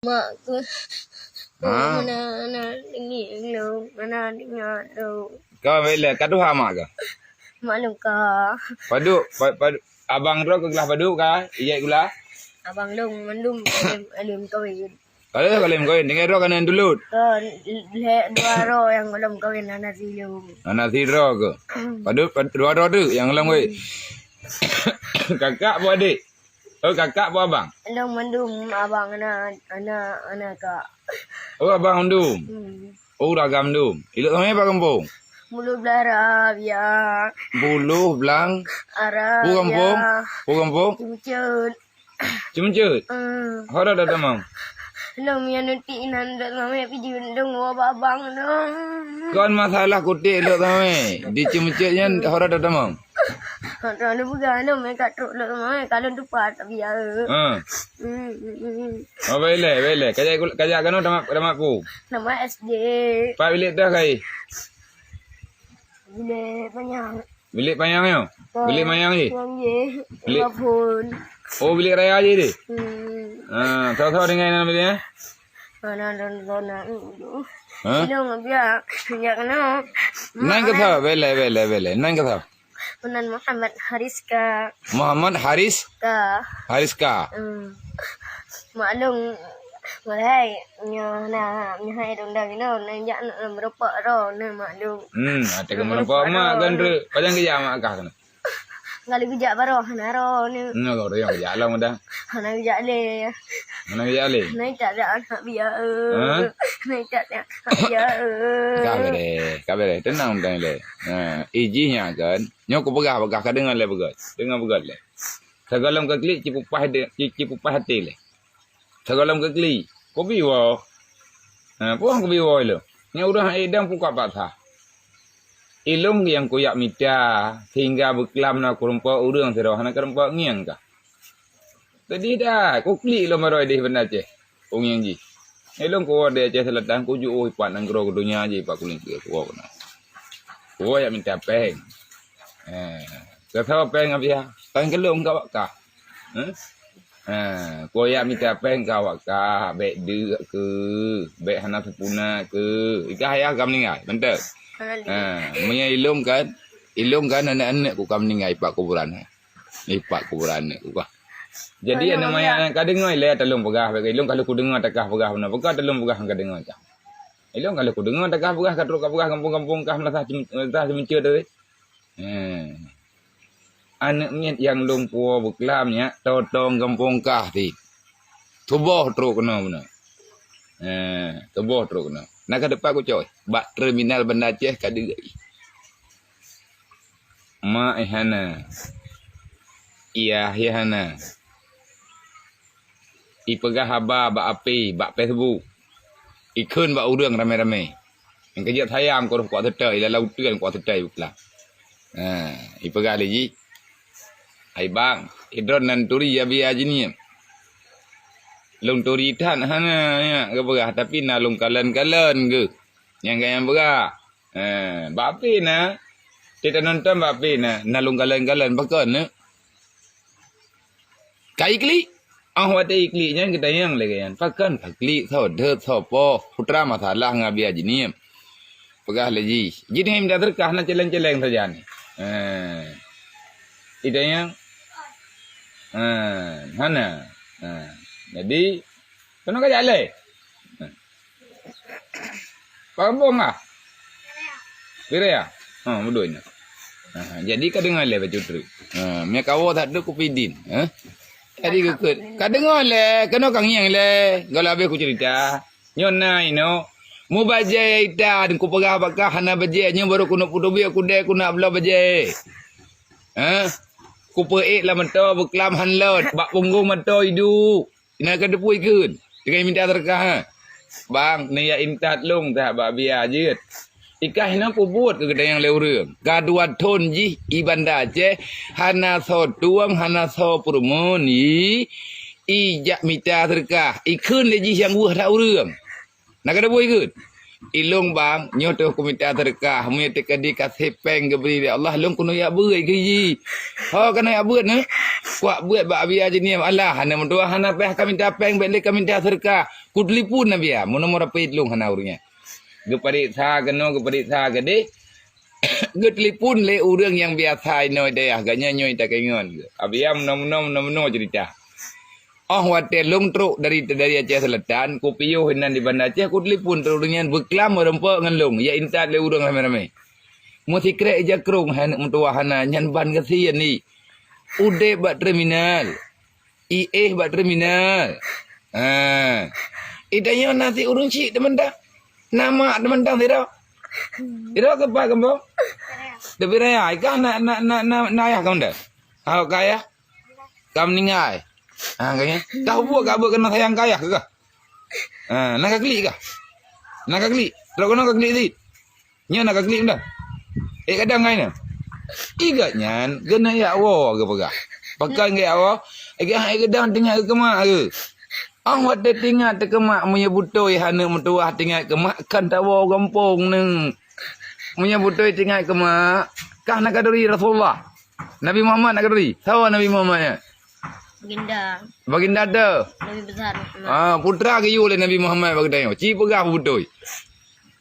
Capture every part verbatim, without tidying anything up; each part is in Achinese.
Mak keuh. Ha? Mana, mana dengi lôn, mana dengar lôn. Kau bela, ka tuha mak kah? Mak lôn ka. Padub, pa-, padub, abang droe keu glah padub ka? Ijak gula? Abang lôn mandum ka lheueh, lheueh kawin. Ka lheueh, ka lheueh kawin, tinggai droe ka na tulôt. Ka lheueh dua droe nyang gohlom kawin hana sidroe. Hana sidroe keuh? Padub, pad-, dua droe teuk nyang gohlom kawin. Kakak peue adék? Oh, kakak peue abang? Lôn mandum abang, ana, ana, ana kak. Oh, abang mandum. Hmm. Oh, ureueng agam mandum. Ilok samé bak gampông? Buluh Blang Arabia. Buluh Blang? Arabia. Peue gampông? Peue gampông? Ceumeujeuet. Ceumeujeuet? Hmm. Ho rot tamong? Lôn nyang nuti inan dok samé pih jeuet lôn woe bak abang dong. Kon masalah kutik lôn samé. Di Ceumeujeuet nyan ho rot tamong? Hana peugah lôn, meuka trok lôn, meuka lôn tupat, tapi ya, eh. Ha. Hmm, hmm, hmm. Oh, baik lé, baik lé. Kajak, kajak keunoe tamat, tamat peue? Tamat S D. Pat bilék teuh kai? Bilék panyang. Bilék panyang nyoe? Oh, bilék manyang jih? Manyang jih. Bilék. Walaupun. Oh, bilék raya jih deh? Hmm. Ha, soe-soe tinggai dalam bilék, eh? Mana don zona dulu. Ha? Sini biar, sejak kena. Nan keu soe? Bela, bela, bela. Nan keu soe? Nan Muhammad Hariska. Muhammad Haris? Ka. Hariska. Hmm. Maklum, walai, nyoe na, nyoe hai dong dah gino, na jak na meureupak ro, na maklum. Hmm, ate keu meureupak mak kan tu. Pajan geujak mak kah kena? Kalau geujak baroe hana ro ni. Nyoe kau yang geujak lah mudah. Hana geujak lé. Hana geujak lé. Hana tak ada anak biya. Ha? Hana tak ada anak biya. Ka bere, ka bere. Tenang mudah lé. Ha, ijih nya kan. Nyoe ku peugah, peugah ka deungon lé peugah. Deungon peugah lé. Sagohlom ka klik cipupah de, ci, cipupah até lé. Sagohlom ka klik. Kubi woe. Ha, puang kubi woe lom. Nyoe ureueng hai idang pukak paksa. Ilong nyang kuyak mita, sehingga beuklam na kureumpok ureueng sidroe hana kureumpok ngieng kah. Tadi dah, kuklik lom baroe deh banda Aceh. Ong nyang jih. Ilong kuwoe di Aceh Selatan, kujuoh ipat nanggroe keu donya jih ipat kuling keu kuwoe keunoe. Kuwoe yak mita péng. Eh, keu soe péng Abiya? Péng keu lôn ka wak kah. Eh? Ha, kuyak mita péng ka awak kah, bék deuk keu, bék hana seupuna keu. Ikah ayah ka meuninggai, mantap. Ha, meunyoe ilong kan, ilong kan aneuk-aneuk ku ka meuninggai ipak kuburan. Ipak kuburan aneuk ku kah. Jadi aneuk manyang ka deungoe lé talong peugah, bék ilong kalau ku deungoe takah peugah beuna. Peugah talong peugah ka deungoe kah. Ilong kalau ku deungoe takah peugah ka trok ka peugah gampông-gampông kah meunasah cem-, meunasah ceumeucue tadi. Hmm. Aneuk miet nyang lôn puwoe beuklam nyak totong gampông kah ti. Tuboh trok keunoe bunoe. Eh, tuboh trok keunoe. Na ka teumpat kucok, bak terminal Banda Aceh ka deuek. Mak eh hana. Iyah eh hana. Ipeugah haba bak api, bak Facebook. Ikheun bak ureueng ramé-ramé. Nyang keujeuet sayang kureueng kuat seutôi, ilala uteuen kuat seutôi buklah. Ha, ipeugah lé jih, "Hai bang, idroe nan turi Abiya jinie." Lôn turi that hana nyak geupeugah, tapi na lôn kalon-kalon geuh. Nyang gayang peugah. Ha, bak api na. Teuka nonton bak api na, na lôn kalon-kalon pakon nyoe. Ka iklik. Ah, watèe iklik nyan geutanyong lé gobnyan, "Pakon paklik, soe deuet, soe poh? Peue teuma masalah ngon Abiya jinie?" Peugah lé jih, "Jih mita seudeukah na celeng-celeng sajan." Ha. Itanyong. Ha, hana. Ha. Jadi, keunoe ka jak lé. Ha. Pak Gembong ah? Kira ya? Ha, beudôh nyoe. Ha, jadi ka deungoe lé bacut treuk. Ha, mia kawoe that deuh kupidin, ha? Jadi geukheun, ka deungoe lé, keunoe ka ngieng lé, gohlom habéh kuceurita. Nyoe na inoe, mubajèe ita, kupeugah bak kah hana bajèe, nyoe barô keuneuk peuteubiet kudèe keuneuk bloe bajèe. Ha? Kupeuék lam moto beuklam han lôt, bak punggong moto iduek. Ina ka teupeu ikheun, tinggai mita seudeukah, ha? Bang, neujak intat lôn that bak Abiya jeuet. Ikah ina peubuet keu geutanyong lé ureueng. Ka dua thon jih i Banda Aceh, hana soe tueng, hana soe peurumoh, i, ijak mita seudeukah. Ikheun lé jih nyang weueh that ureueng. Na ka teupeu ikheun? Ilong bang, nyoe teuh kumita seudeukah, meunyoe teukeudi ka sép péng geubri lé Allah, lôn keuneuk jak beuet keu jih. Ho keuneuk jak beuet nyoe? Kuak beuet bak Abia Jeunieb, alah, hana meutuah, hana payah ka mita péng, bék lé ka mita seudeukah. Kutelepon Abia, meunoe meurapit lôn hana ureuëng nyan. Geupareksa keunoe, geupareksa keudeh. Geutelepon lé ureuëng nyang biasa inoe dayah geuh nyan nyoe takeungon geuh. Abia meunoe-meunoe, meunoe-meunoe ceurita. Óh watée lôn trok dari, dari Aceh Selatan, kupiôh inan di Banda Aceh, kutelepon trok ureuëng nyan beuklam meurumpok ngon lôn, ya intat lé ureuëng ramé-ramé. Meusikrek ija krong hai aneuk meutuwah hana, nyan ban gasien ni. Udeb bak terminal. Iéh bak terminal. Ha. Itanyoe na si ureuëng chik teumantang. Na mak teumantang sidroe. Sidroe keupat gampông? Teupie raya, ikah na, na, na, na, na ayah kamoe dah? Hao ka ayah? Ka meuninggai. Ha, ka nyan. Ka buet ka buet keunan sayang ka ayah keu kah? Ha, na ka klik kah? Na ka klik. Trok keunoe ka klik sit. Nyan na ka klik dah. Eh, kadang ngai na. Igat nyan, keuneuk jak woe geupeugah. Pakon geujak woe? Igat hai geudang teuingat keu mak geuh. Óh watée teuingat keu mak, meunyoe beutôi hana meutuwah teuingat keu mak, kan tawoe gampông nyoe. Meunyoe beutôi teuingat keu mak, kah na ka turi Rasulullah. Nabi Muhammad na ka turi. Sawa Nabi Muhammad nyan? Baginda. Baginda teuh. Nabi besar Muhammad. Ah, putra geuyue lé Nabi Muhammad bak geutanyoe. Ci peugah beutôi.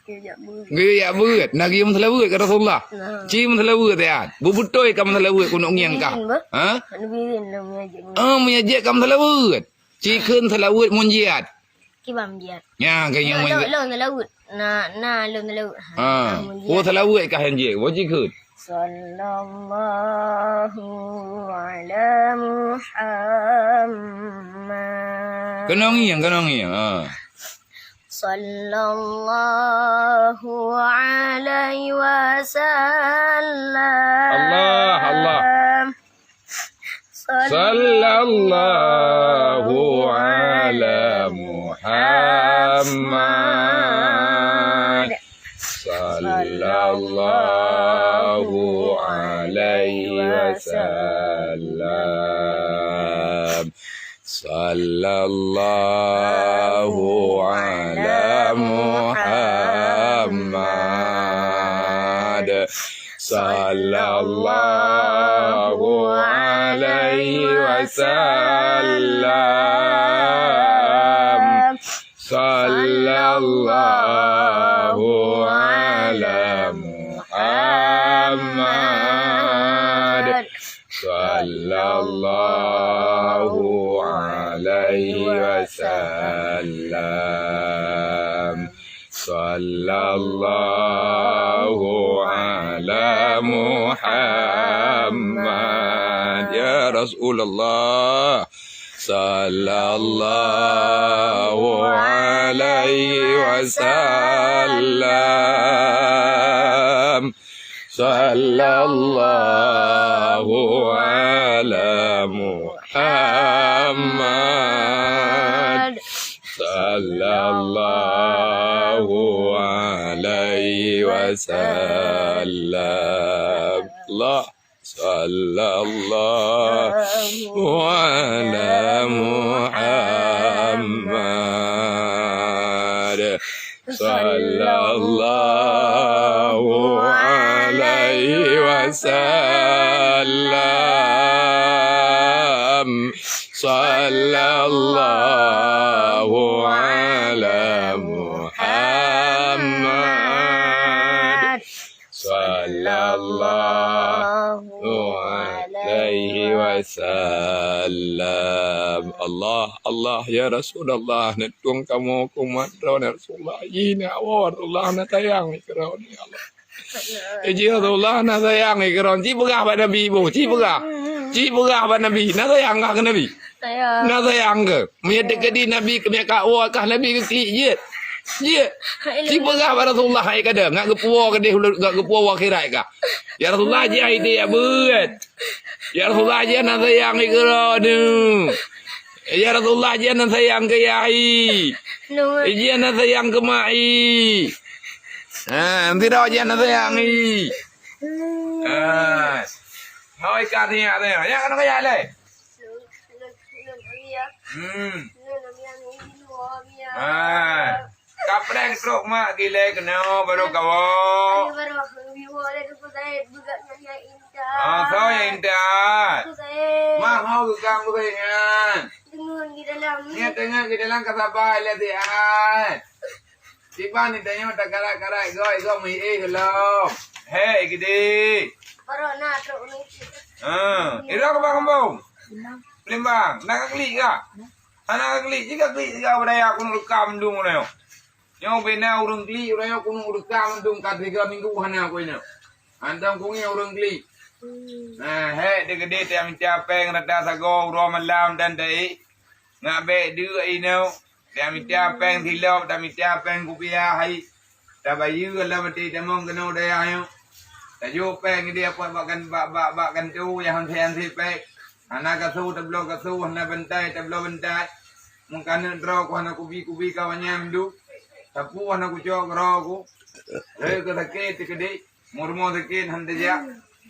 Geuyue jak beuet. Geuyue jak beuet. Na geuyue meuseulaweuet keu Rasulullah. Nah. Ci meuseulaweuet nyan. Beubeutôi ka meuseulaweuet keuneuk ngieng kah? Birin, bah. Ha? Nabi Birin lah meunyo jak beuet. Ah, meunyo jak ka meuseulaweuet. Ci kheun seulaweuet munjiat. Kiban jiat. Nya, ka nyang Lôn, lôn, lôn seulaweuet. Na, na lôn seulaweuet. Ha, Ah, na munjiat. Oh seulaweuet kah nyang jih? Boh ci kheun. Sallallahu ala Muhammad. Keunoe ngieng, keunoe ngieng. Ha. Sallallahu alaihi wasallam. Allah, Allah. Sallallahu ala Muhammad. Sallallahu alaihi wasallam. Sallallahu ala Muhammad. Sallallahu alaihi wasallam. Sallallahu ala Muhammad. Sallallahu alaihi wasallam. Sallallahu ala Muhammad. Ya Rasulullah. Sallallahu alaihi wasallam. Sallallahu ala Muhammad. Sallallahu alaihi wasallam. Allah. Sallallahu ala Muhammad. Sallallahu alaihi wasallam. Sallallahu ala Muhammad. Sallallahu alaihi wasallam. Allah, Allah, ya Rasulullah, neutueng kamoe keu umat droeneuh, ya Rasulullah. Jih na Allah, Rasulullah na sayang keu droeneuh, ya Allah. Eh, jih Rasulullah na sayang keu droeneuh. Ci peugah bak Nabi boh, ci peugah. Ci peugah bak Nabi, na sayang kah keu Nabi? Sayang. Na sayang keu? Meunyo teukeudi Nabi keumiet ka woe kah Nabi geuklik jeuet. Jeuet. Ci peugah bak Rasulullah hai kada, ngat geupuwoe keudeh, ngat geupuwoe akhirat kah. Ya Rasulullah, jih hai teuyak beuet. Ya Rasulullah, jih na sayang keu droeneuh. Ya Rasulullah, jih na sayang keu yah i. Jih na sayang keu mak i. Ha, sidroe jih na sayang i. Ha. Hoi ka teuyak, teuyak. Ya, keunoe kajak lé. Hmm. Ah, ka Trok mak gilai keunoe baru kawoe. Ayo baru aku biwo le Teungku Said, beugak nyan ya Intan. Ah, soe ya Intan? Teungku Said. Mak ho geukam Teungku Said nyan. Teungoh di dalam. Nyan teungoh di dalam ka sabai lé siat. Siban ni tanyoe takarak-karak igoe, igoe meuiéh gohlom. Hei, gede. Baru na trok ni. Ha, ira ke bang kampung? Palembang. Nak ka klik ka? Hana ka klik, jika klik jika budaya aku nak rekam dong nyoe. Nyoe bina ureueng klik, ureueng nyoe keuneuk rekam dong ka tiga minggu hana aku ingat. Hantom kungui ureueng klik. Nah, hek degede tamita péng rata sagoe uroe malam dan taék. Ngat bék deuk inoe, tamita péng silop, tamita péng kupiah hai. Tabayeue lom até tamong keunoe dayah nyoe. Tajok péng idéh apot bak kan-, bak, bak, bak kantô nyang hanse-hanse péng. Hana gasoe tabloe gasoe, hana bantai tabloe bantai. Meukaneuk droe ku hana kubi-kubi kawan nyan meudu. Sapeue hana kucok keudroe ku. Lheueh keu sakét teukeudéh, meurumoh sakét han tajak.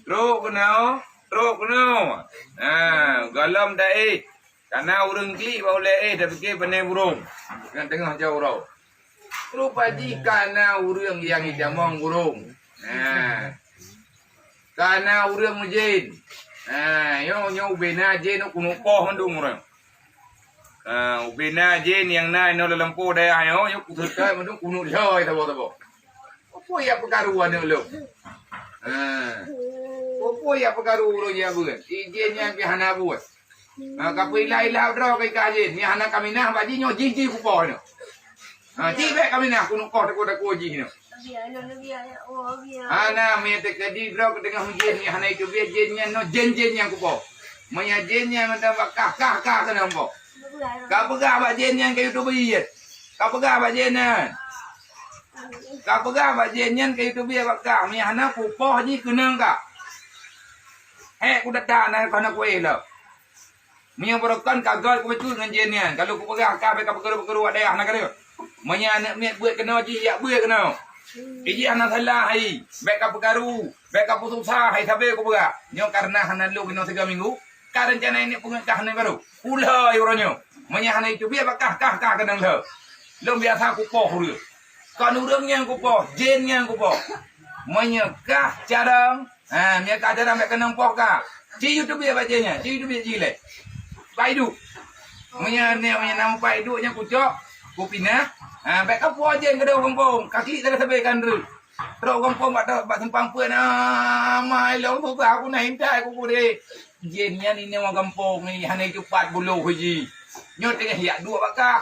Trok keunoe, trok keunoe. Ha, gohlom taéh. Kana ureueng klik bak ulée éh, tapike pane burông. Nyang teungoh jaroe. Rupa jih kana ureueng nyang itamong burông. Ha. Kana ureueng meujén. Ha, nyoe, nyoe ubé na jén, nyoe keuneuk poh mandum ureueng. Ha, ubé na jén nyang na inoe lam lampôh dayah nyoe, nyoe kuseutôt mandum keuneuk lhôi saboh-saboh. Peue nyang peukaru aneuk lôn? Ha. Peue nyang peukaru ureueng nyang beuet? Ijén nyan pih hana buet. Ha, ka peuilah-ilah droe ka ikah jén. Nyang hana kaminah bak jih nyoe jih-jih kupoh nyoe. Ha, jih bék kaminah keuneuk poh takue-takue jih nyoe. Hana meuteukadi droe keuteungoh jén nyang hana iteubiet jén nyan nyoe jén-jén nyang kupoh. Meunyoe jén nyan mantong bak kah, kah, kah keuneuk poh. Ka peugah bak jén nyan keu YouTube jén. Ka peugah bak jén nyan. Ka peugah bak jén nyan keu YouTube bak kah. Meunyoe hana kupoh jih keunong kah. Hék kudata na keuhana kuéh lom. Meunyoe beureukan ka göt kubacut ngon jén nyan. Kalau kupeugah kah bék ka peukaru-peukaru awak dayah na ka deuh. Meunyoe aneuk miet beuet keunoe jih yak beuet keunoe. Ijih hana salah hai. Bék ka peukaru, bék ka peususah hai sabe kupeugah. Nyoe kareuna hana lôn keunoe sigoe minggu. Ka reuncana ineuk peungeut kah nyan baru. Ulhôi uroe nyoe. Meunyoe hana iteubiet bak kah, kah, kah keunong lhôi. Lôn biasa kupoh ureueng. Kon ureueng nyang kupoh, jén nyang kupoh. Meunyoe kah carông, ha, meunyoe kah carông bék keunong poh kah. Ci iteubiet bak jén nyan, ci iteubiet jih lé. Pai duek. Meunyoe, meunyoe na mupat duek nyan kucok, kupinah. Ha, bék ka poh jén keudroe gampông, ka klik sabe-sabe kan reueh. Trok gampông bak, bak simpang peuet, ah, mai lôn susah aku na intai ku kudeh. Jén nyan inoe gampông ni hana cupat buloh jih. Nyoe teungoh yak duek bak kah.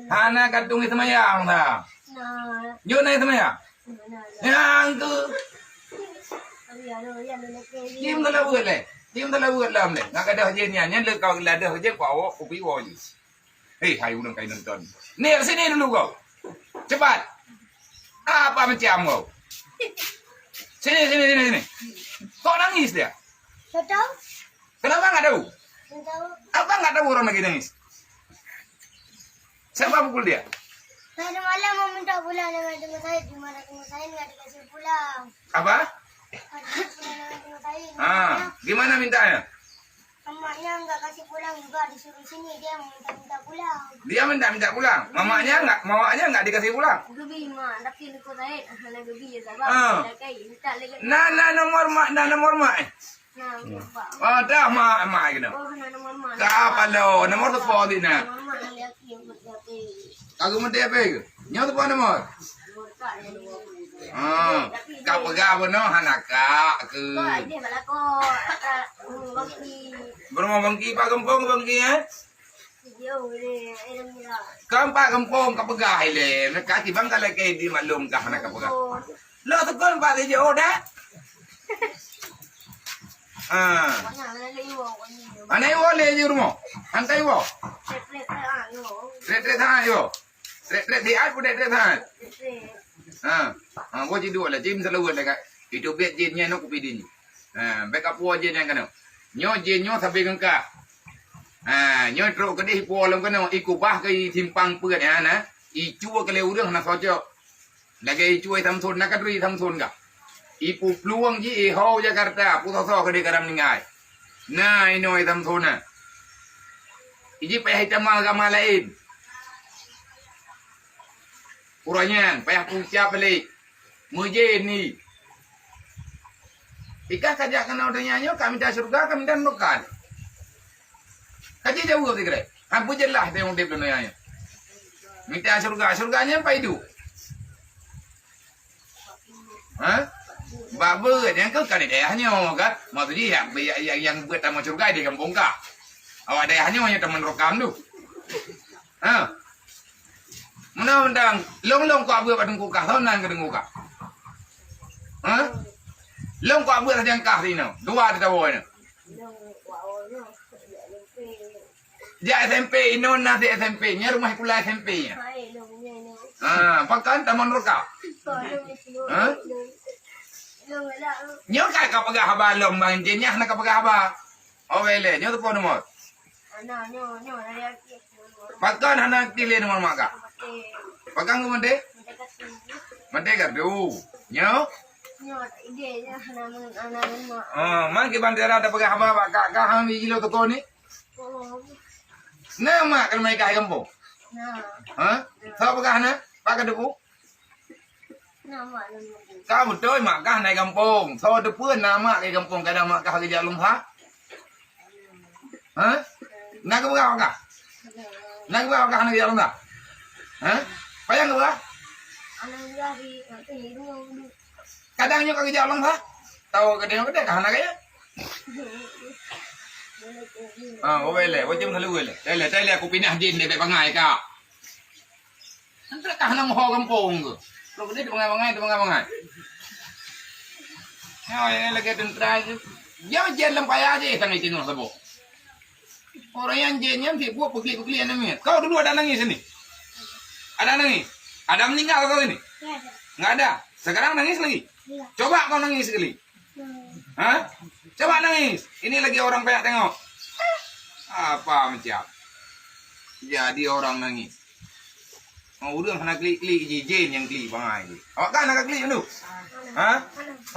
Hana ka tueng seumayang dah. Nyoe na seumayang. Nyang tu. Tim tu lah buet lé. Tim tu lah buet lam lé. Ngak gadoh jén nyan. Nyan le kau ladoh jén ku awak kupi woe jih. Hei, hai ureueng kai nonton. Ni, sini dulu kau. Cepat. Apa macam kau? Sini, sini, sini, sini. Kok nangis dia? Tak tahu. Kenapa nggak tahu? Tak tahu. Apa nggak tahu orang lagi nangis? Siapa pukul dia? Tadi malam mau minta pulang dengan Teungku Said, di mana Teungku Said nggak dikasih pulang. Apa? Ada pulang dengan Teungku Said. Ah, gimana mintanya? Emaknya nggak kasih pulang juga, disuruh sini, dia minta-minta pulang. Dia minta-minta pulang. Mamaknya nggak, mamaknya nggak dikasih pulang. Gebi mak, tapi Teungku Said hana gebi ya sabar. Ah. Ada kai, minta lagi. Nah, nah, nomor mak, nah, nomor mak. Eh. Nah, lupa. Oh, dah mak, mak kena. Oh, hana nomor mak. Ka palo, nomor tu poli nah. Nomor mak lagi yang berjaga. Ka geumeuté pih? Nyoe teupeu nomor? Ha, ka peugah bunoe hana ka keu. Beureumoh bangki, bak gampông bangki, eh? Kon bak gampông ka peugah ilée. Ka tibang ka lakée di maklum ka hana ka peugah. Lo teukon bak geujok dah. Ha. Hana iwoe lé di rumoh. Hantai iwoe. Trek-trek ha iwoe. Trek-trek siat pun trek-trek siat. Ha. Ha, boh jiduek lah, jim seulaweuet lah kat. Iteubiet jén nyan nyoe kupi dini. Ha, bék ka puwoe jén nyan keunoe. Nyoe jén nyoe sabe ngon kah. Ha, nyoe trok keudeh ipuwoe lom keunoe, ikubah keu i simpang peuet nyan na. Icue keu lé ureueng hana socok. Lagée icue Samson, na ka turi Samson kah? Ipuplueng ji iho Jakarta, pusoe-soe keudeh ka meuninggai. Na inoe Samson na. Iji payah itama agama laén. Uroe nyan payah kucab lé. Meujén ni. Ikah ka jak keunoe donya nyoe, ka mita syeuruga, ka mita neuraka. Ka jijaweueb sikrek. Hana peue jeulaih teuh udeb donya nyoe. Mita syeuruga, syeuruga nyan pai duek. Ha? Bak beuet nyang keuh ka di dayah nyoe kan. Maksud jih nyang, nyang, nyang beuet tamong syeuruga di gampông kah. Awak dayah nyoe nyang tamong neuraka tu. Ha? Meunan mantong, lôn-lôn kuak beuet bak teungku kah, lôn nan keu teungku kah. Ha? Lôn kuak beuet lagèe kah sinoe, dua di tawoe nyoe. Jak S M P, inoe na di S M P, nyan rumoh sikula S M P nyan. Ha, pakon tamong neuraka. Ha? Nyoe ka, ka peugah haba lom bang, jih nyan hana ka peugah haba. Oh, weh lé, nyoe teupeu nomor. Hana, nyoe, nyoe, hana aktif nomor. Pakon hana aktif lé nomor mak kah? Maté. Pakon keu maté? Maté kartu. Maté kartu. Nyoe? Nyoe, ide nyoe hana men-, hana men mak. Ah, man kiban daerah tapeugah haba bak kak, kak hana jilo toko ni? Oh. Na mak keuneuk mai kah gampông? Na. Ha? Soe peugah na? Pak Kadupu? Ka beutôi mak kah na i gampông. Soe teupeue na mak i gampông kadang mak kah geujak lôn that? Ha? Na geupeugah mak kah? Na geupeugah mak kah na geujak lôn that? Ha? Payah geupeugah? Kadang nyoe ka geujak lôn that? Tau kadang nyoe kadang ka hana kaya? Ah, oh, lé, wajib selalu lé. Lé, lé, lé, aku pinah jin dia bangai ka. Entah kah na moho gampông ke? Kalau gede bangai-bangai, bangai-bangai. Ya, yang lagi tentera itu. Dia jin lam payah je, tang itu noh sabo. Orang yang jin yang sibuk peklik-peklik anak miet. Kau dulu ada nangis ni? Ada nangis? Ada meninggal kau ini? Nggak ada. Nggak ada. Sekarang nangis lagi? Iya. Coba kau nangis sekali. Ha? Coba nangis. Ini lagi orang banyak tengok. Apa macam? Jadi orang nangis. Oh, ureueng hana klik-klik ji, jin nyang klik bangai ji. Awak kan hana ka klik tu? Ha?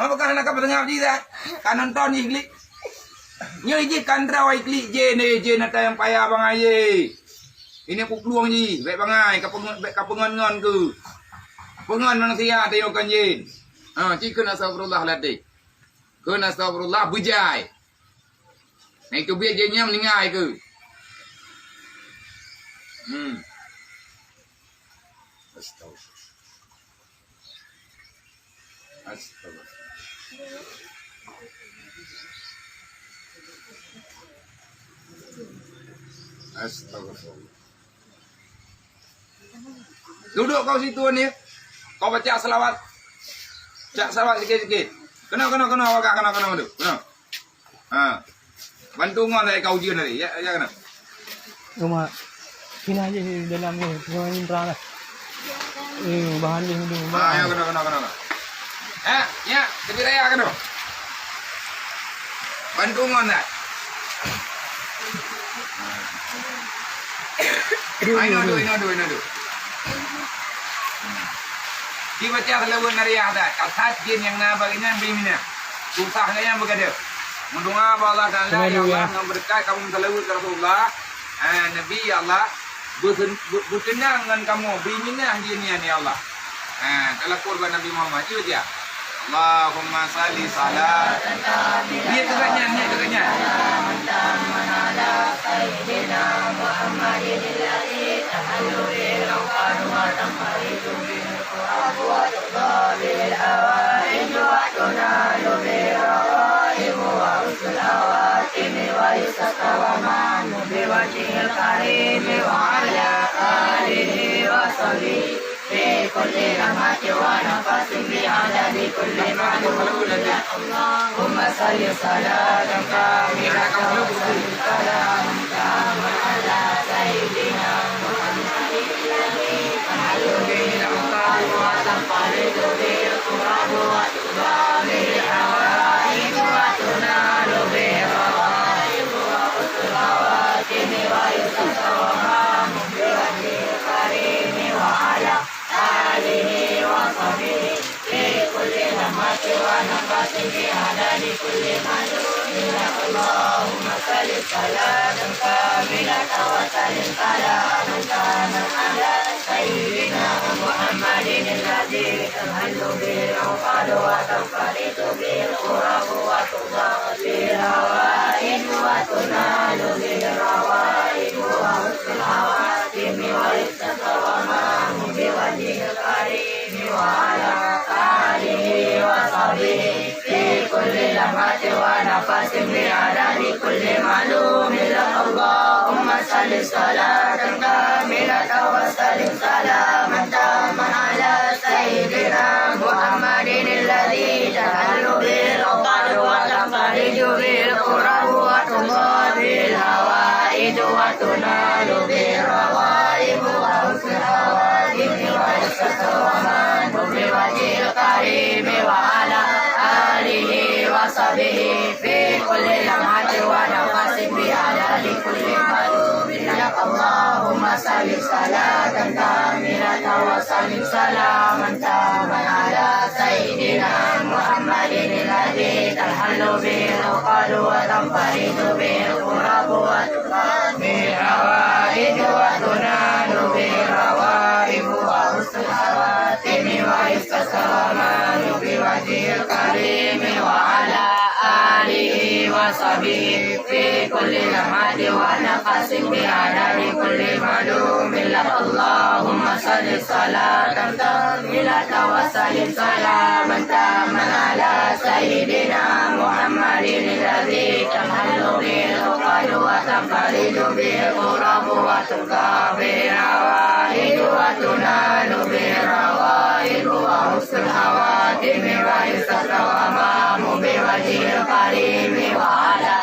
Awak kan hana ka peutengah ji dah? Ka nonton ji klik. Nyoe ji kan rawai klik jin, eh, jin ata nyang payah bangai ji. Ini kuklueng ji, bèk bangai, ka peungon, bèk ka peungon-ngon keu. Peungon manusia tayue kon jin. Ha, ci kheun astagfirullahaladzim. Kheun astagfirullah, beujai. Nyang teubiet jih nyan meuninggai keu. Hmm. Astagfirullah. Astagfirullah. Astagfirullah. Duduk kau situ ni. Kau baca selawat. Baca selawat sikit-sikit. Kena, kena, kena, awak kena, kena, kena. Kena. Ha. Bantu ngon dari kau ujian tadi. Ya, ya kena. Cuma sini aja di dalam ni, cuma ini terang lah. Eh, bahan ni dulu. Ha, ya kena, kena, kena, kena. Eh, ya, tepi raya kena. Bantu ngon dah. Inoe dulu, inoe dulu, inoe dulu. Dibaca selawat nariah dah. Kasat jin nyang na bagi nyan bri minah. Susah nyan beugedeh. Meudoa bak Allah Taala, ya Allah, ngon beureukat kamoe meusalawat keu Rasulullah, eh, Nabi, ya Allah, beusen-, beu-, beuteunang ngon kamoe, bri minah jih nyan, ya Allah. Eh, talakor bak Nabi Muhammad, cuba dia. Allahumma salli salatan kamilatan. Niat dekat nyan, niat dekat nyan. Ala Sayyidina Muhammadin alladzi tahallu bihi al-awqat wa tanfariju bihi al-kurab wa tuqda bihi al-hawaiju wa tunalu bihi al-raghaib wa husnul khawatim wa yustasqa al-ghamam bi wajhihil karim wa ala alihi wa sahbihi fi kulli lamhatin wa nafasin bi adadi kulli ma'lum. Allahumma salli salatan kamilatan wa sallim salaman tamman ala sayyidina Muhammadin alladzi tahallu bihi al-awqat wa tanfariju bihi al-kurab wa tuqda bihi al-hawaij wa tunalu bihi al-raghaib wa husnul khawatim wa yustasqa al-ghamam bi wajhihil karim wa ala alihi wa sahbihi fi kulli lamhatin wa nafasin bi adadi kulli ma'lum. Allahumma salli salatan kamilatan wa sallim salaman tamman ala sayyidina Muhammad به العقد وتنفرج به الكرب وتقضى به الحوائج وتنال به الرغائب وحسن الخواتم ويستسقى الغمام بوجهه الكريم وعلى آله وصحبه في كل لمحة ونفس بعدد كل معلوم لك. اللهم صل صلاة كاملة وسلم سلاما تاما على سيدنا محمد الذي تنحل به العقد وتنفرج به الكرب وتقضى به الحوائج وتنال به الرغائب وحسن الخواتم ويستسقى الغمام بوجهه الكريم وعلى آله وصحبه في كل لمحة ونفس بعدد كل معلوم لك. اللهم صل صلاة كاملة وسلم سلاما تاما على سيدنا محمد الذي تنحل به العقد وتنفرج به الكرب وتقضى به الحوائج وتنال به الرغائب وحسن الخواتم ويستسقى الغمام بوجهه الكريم وعلى آله وصحبه في كل لمحة ونفس بعدد كل معلوم لك. اللهم صل صلاة كاملة وسلم سلاما تاما على سيدنا محمد الذي تنحل به العقد وتنفرج به الكرب وتقضى به الحوائج وتنال به الرغائب وحسن الخواتم ويستسقى الغمام بوجهه الكريم وعلى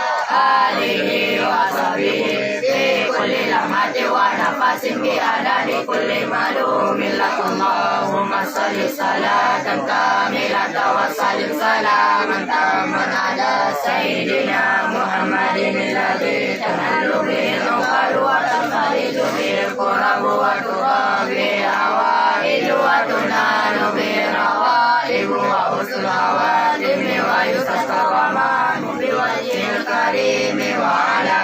آله وصحبه في كل لمحة ونفس بعدد كل معلوم لك. اللهم صل صلاة كاملة وسلم سلاما تاما على سيدنا محمد الذي تنحل به العقد وتنفرج به الكرب وتقضى به الحوائج وتنال به الرغائب وحسن الخواتم ويستسقى الغمام بوجهه الكريم وعلى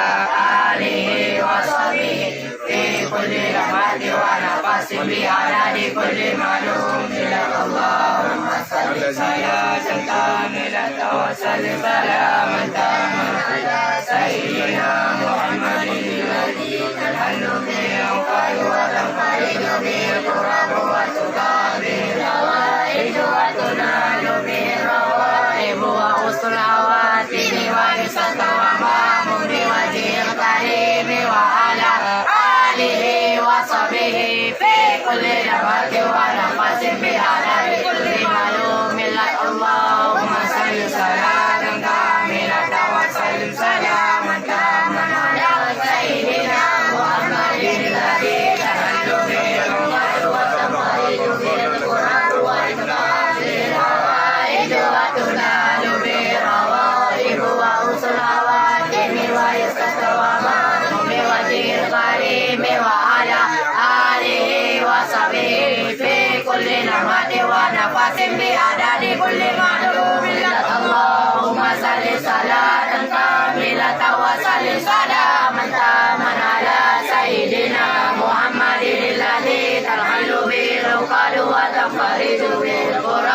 آله وصحبه في كل لمحة ونفس بعدد كل معلوم لك. اللهم صل صلاة كاملة وسلم سلاما تاما على سيدنا محمد الذي تنحل به العقد وتنفرج به الكرب وتقضى به الحوائج وتنال به الرغائب وحسن الخواتم ويستسقى الغمام بوجهه الكريم وعلى آله وصحبه في كل لمحة ونفس بعدد كل معلوم لك. اللهم صل صلاة كاملة وسلم سلاما تاما على سيدنا محمد الذي تنحل به العقد وتنفرج به الكرب وتقضى به الحوائج وتنال به الرغائب وحسن الخواتم ويستسقى الغمام بوجهه الكريم وعلى آله وصحبه في كل لمحة ونفس بعدد كل معلوم لك. اللهم صل صلاة كاملة وسلم سلاما تاما على سيدنا محمد الذي تنحل به العقد وتنفرج به الكرب